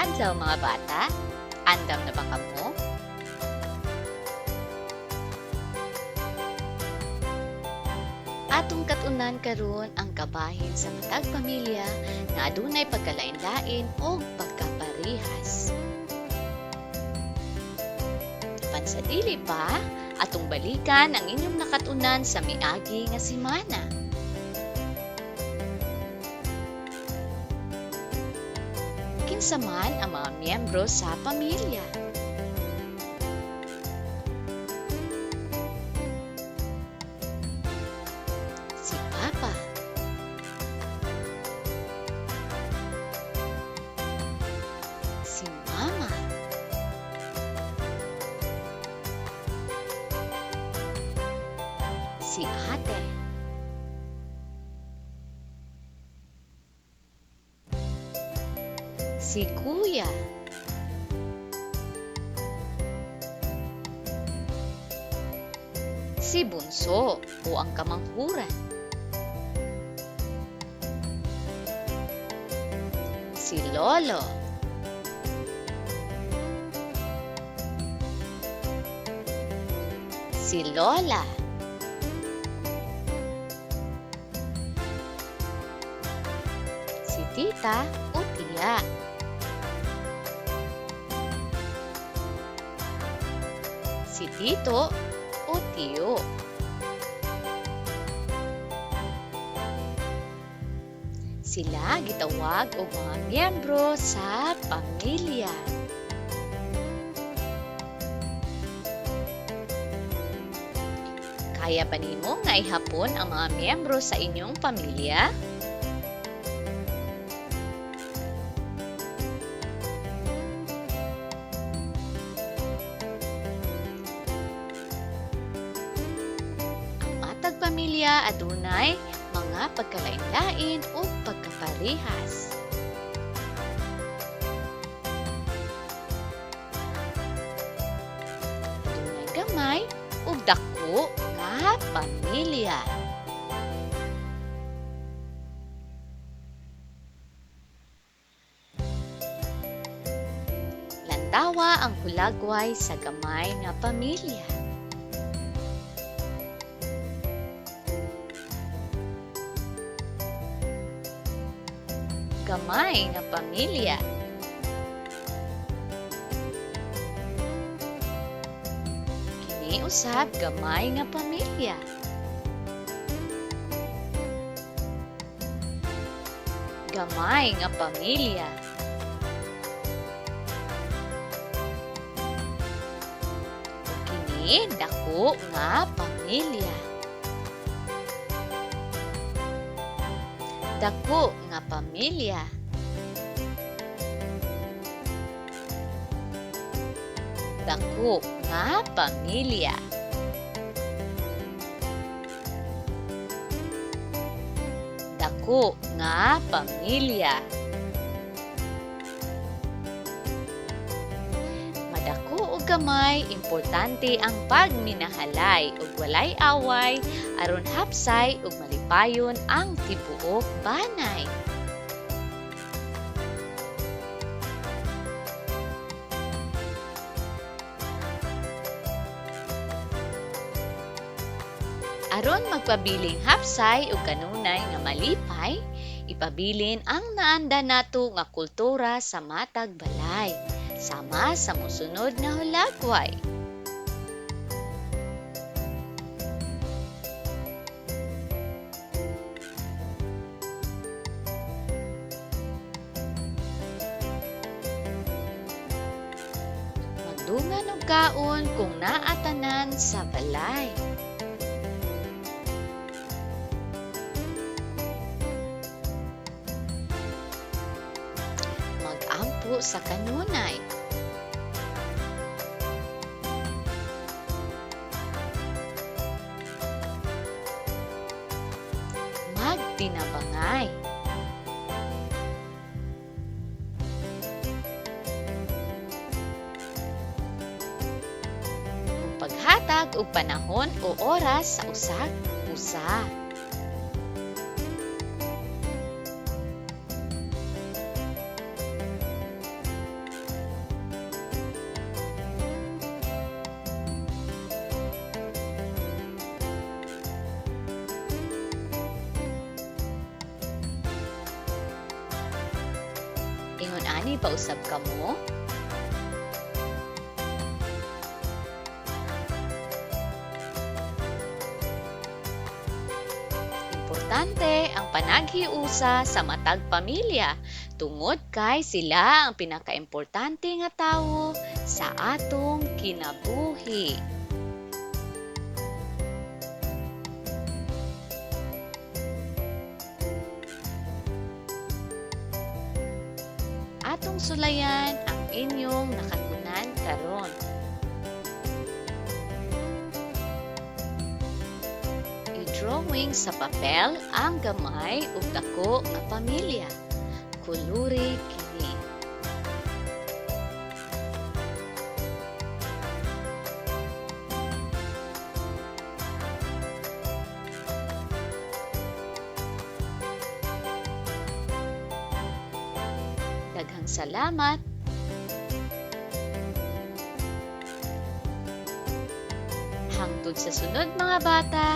Adlaw, mga bata. Andam na ba kamo? Atong katunan karon ang kabahin sa matag pamilya nga adunay pagkalain-lain og pagkaparehas. Apan sa dili pa, atong balikan ang inyong nakatunan sa miagi nga semana. Kinsa man ang mga miyembro sa pamilya? Si Papa, si Mama, si Ate, si Kuya, si Bunso o ang kamanghuran, si Lolo, si Lola, si Tita o Tiya, si Tito o Tiyo. Sila gitawag og mga miyembro sa pamilya. Kaya ba nimo nga ihapon ang mga miyembro sa inyong pamilya? Ang matag pamilya adunay mga pagkalain-lain ug pagkaparehas. Adunay gamay ug dako nga pamilya. Lantawa ang hulagway sa gamay nga pamilya. Gamay nga pamilya. Kini usab gamay nga pamilya. Gamay nga pamilya. Kini dako nga pamilya. Dako nga pamilya. Dako nga pamilya. Dako nga pamilya. Madako og gamay, importante ang pagminahalay ug walay away aron hapsay ug malipayon ang tibuok banay. Aron magpabiling hapsay ug kanunay nga malipay, ipabilin ang naanda nato nga kultura sa matag balay, sama sa mosunod nga hulagway. Magdungan og kaon kung naa tanan sa balay. Mag-ampo sa kanunay. Magtinabangay. Paghatag og panahon o oras sa usa usa. Inani ba usab kamo? Importante ang panaghiusa sa matag pamilya tungod kay sila ang pinakaimportante nga tawo sa atong kinabuhi. Atong sulayan ang inyong nakatunan karon. I-drawing sa papel ang gamay ug dako nga pamilya. Kuluri kini. Daghang salamat. Hangtod sa sunod, mga bata.